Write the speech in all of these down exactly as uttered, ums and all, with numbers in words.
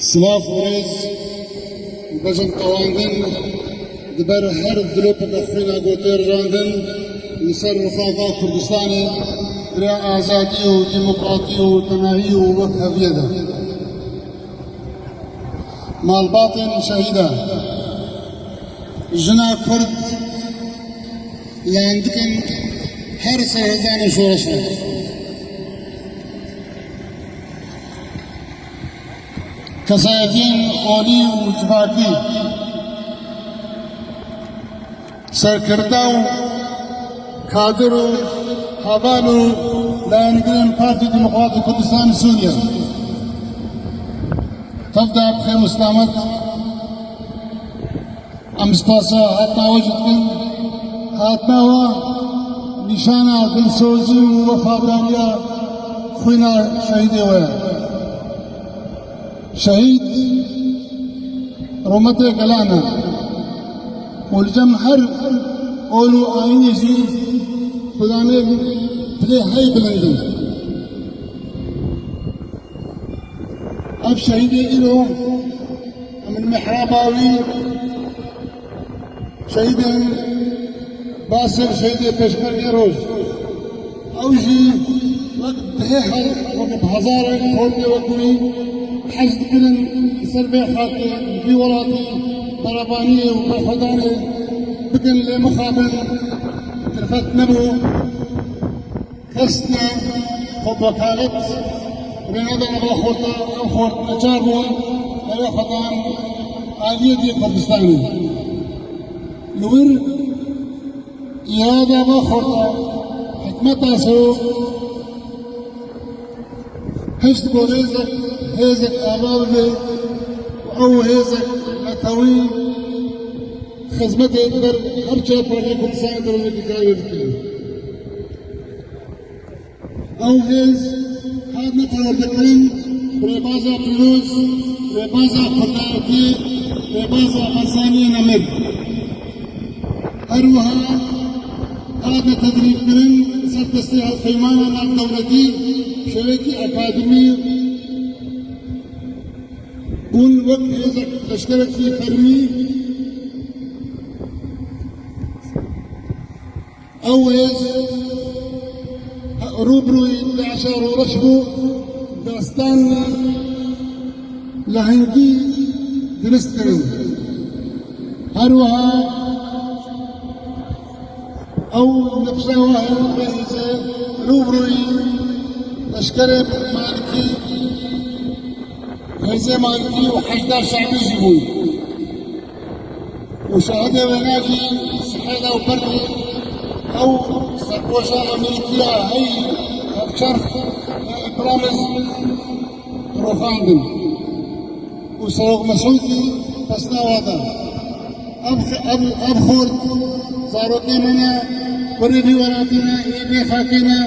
Silav û rêz bejin tewandin di ber her dilopeke xwîna ku tê rijandin li ser rixafa Kurdistanê, rê azadî û demokratî û tenahî û wekheviyê de. Malbatên şehîda, jina Kurd, yandikin her serhêzanê şoreşê. Kesayetiyên olî û civakî, serkirda û kadir û heval û layengirên Partî Demokratî Kurdistanê Sûriye. Tev de bi xêr û selamet. Em spasa hatina we jî dikin. Hatina we nîşana dilsozî û wefadariya xwîna şehîdê we ye. Şehîd rûmetê gelan e û li cem her ol û ayînê jî xudanê dilê hey bilind in. Ev şehîdê îro em li mihraba wî şehîdên Basir, şehîdê Pêşmergê Roj. Ew jî wek dihê hel, wek bi hezarek xortê wek wî hez dikirin li ser vê xakê, li vî welatî berevaniyê û berxwedanê bikin, lê mixabin, derfet nebû. Kesne xwe wekalet rêneda ava xorta, ev xort neçar bûn, ew ê xwe dan aliyê dî Kurdistanê. Li wir îrada ava xorta, hikmeta serok, hişt ku rêzek, hêzek ava bibe û ew hêzek netewî xizmetê li ber her çar parçeyê Kurdistanê de wekî karê bike. Ew hêz hatine perwerdekirin bi rêbaza pîroz, rêbaza kurdayetiyê, rêbaza Barzaniyê nemir. Her wiha hatine tedrîbkirin ser destê hevpeymana navdewletî, şêwekî akademî bûn wek hêzek leşkerekî fermî. Ew hêz rûbirûyî DAIŞa rûreş bû, destan lehengî dirist kirin. Her wiha ew nifşa wa hêz, hêzê rûbirûyî leşkerê Malikî, hêzê Malikî û Heşda Şebî jî bûn. Û şahidê wêna jî sihêla û berdî ew serpoşa Amerîkiya hey hevçerx, e, Abrams rûxandin. Û Serok Mesûd jî pesna wa da. Ev, ev, ev xort zarokê me ne, kurê vî welatî ne, ê vê xakê ne,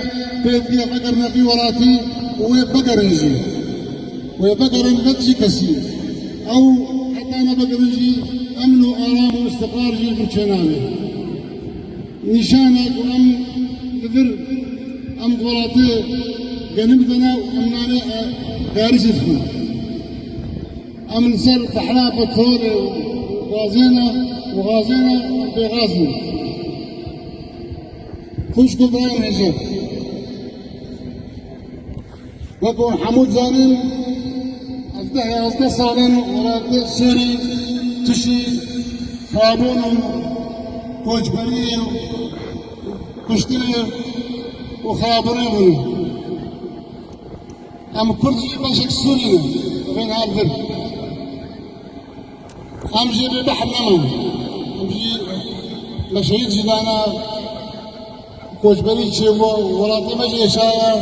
pê diye vegerine vî welatî û wê vegerin jî. Wê vegerin ne jî kesî. Ew heta nevegerin jî emn û aram û îstiqrar jî li vir çênabe. Nîşan e ku em li vir em di welatê genim de ne û em nanê, e, darî jî dixwin. Em li ser behra petrolê û gazê ne û gazê ne em bêgaz in. Xwişk û birayên hêja. Wek hûn hemû dizanin, ez deh yazdeh sal in welatê Sûrî tişî xirabûn û koçberiyê û kuştinê û xirabûnê bûne. Em Kurd jî beşek Sûrî ne, rêne li vir. Em jî bê behr neman. Em jî me şehîd jî dana. Koçberî çêbû, welatê me jî êşaya.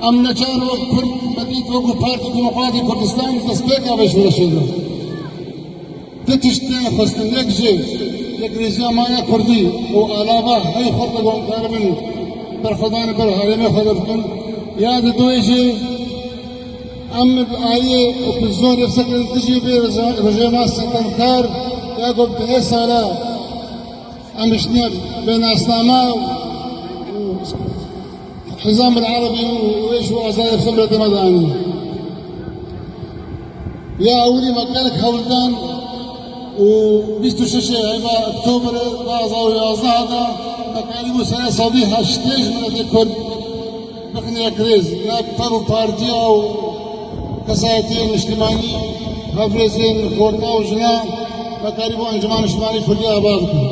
Em neçar wek Kurd me dît wekû Partî Demokratî Kurdistan destpêka vê şoreşê de. Du tişt tê xwestin, yek jî yekrêziya me ya Kurdî û alava hey xwe de ku em karibin berxwedanê ber herêmê xwe de bikin. Ya di doyê jî em bi aliyê opozîsyonê sekirin dijî vê reje-, rejîma sitemkar ya ku bi vê sala Em hiştine vê nasname û Hizam el Erebî û êş û azadiyê bi ser miletê me de anî. Ya ewilî me gelek hewl dan û bîst û şeş heyva Oktoberê du hazar û yazdeh de me karîbû serê sedî heştê ji miletê Kurd bixin yekrêz, ne pev û partiya û kesayetiyên niştimanî, hevrêzên xorta û jinan, me karîbû Encûmena Niştimanî Kurdî ava bikin.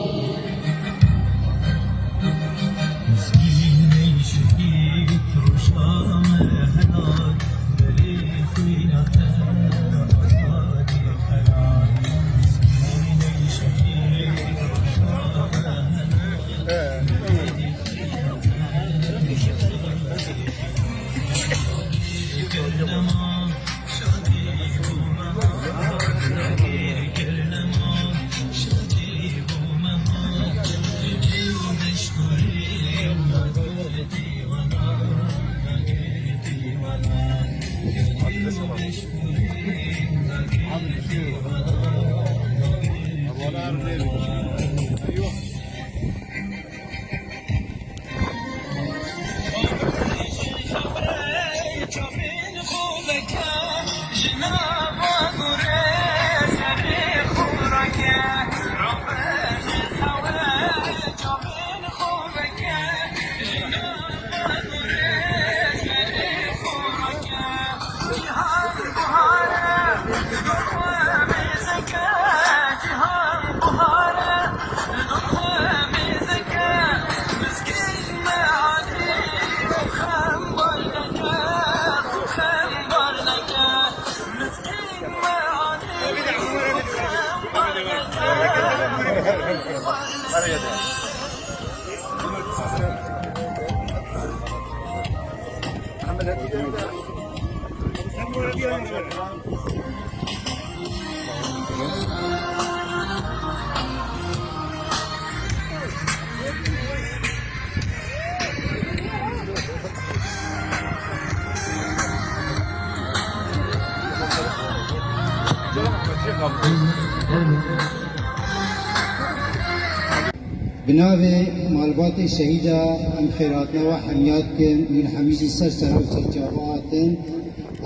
Bi navê malbatê şehîda em xêrhatina we hemiya dikin, hûn hemî jî ser sera û ser çava hatin.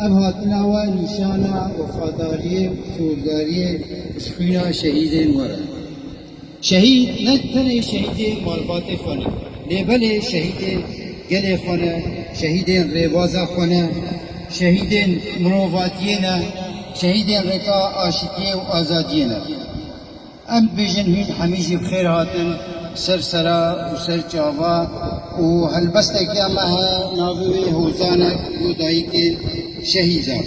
Ev hatina we nîşana wefadariyê û sûrdariyê ji xwîna şehîdên we re. Şehîd ne tenê şehîdê malbatê xwe ne, lê belê şehîdê gelê xwe ne, şehîdên rêbaza xwe ne, şehîdên mirovatiyê ne, şehîdên rêka aştiyê û azadiyê ne. Em dibêjin hûn hemî jî bi xêr hatin ser sera û ser çava û helbesteke me he navê wê Hozanek bo dayikên şehîdan.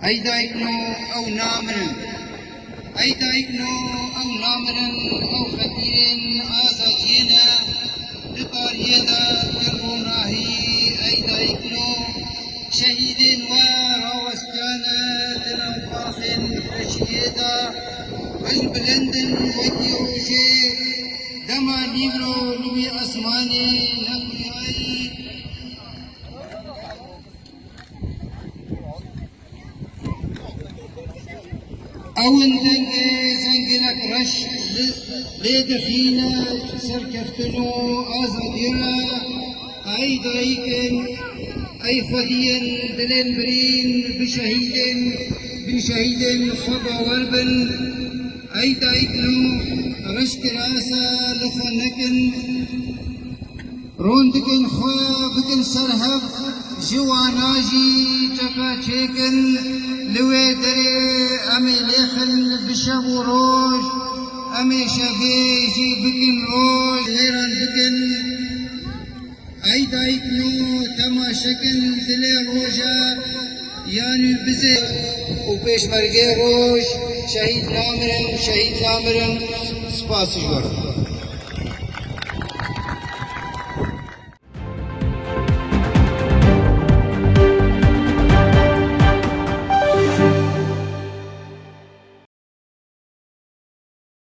Ey dayikno ew namirin. Ey dayikno ew namirin, ew xetîrên azadiyê ne. Di tariyê de di ronahî, ey dayikno şehîdên we rawestiyane di nav baxên xweşiyê de. Hilbilind in wekî rojê dema nîvro li wî esmanê nexuyayî. Ew in dengê zengînek reş li, lê dixîne ji serkeftin û azadiyê re. Ey dayik in, ey xwediyên dilên birîn, bi şehîdên, bi şehîdên xwe bawer bin. Ey dayik no reş kirase li xwe nekin. Ron dikin xwe bikin ser hev, ji wana jî çeka çêkin. Li wê derê em ê lêxin bi şev û roj, em ê şevê jî bikin roj, lêran bikin. Ey dayikno temaşe kin dilê roja. Yanî bizê û pêşmergê roj şehîd namirin, şehîd namirin. Spas ji we re.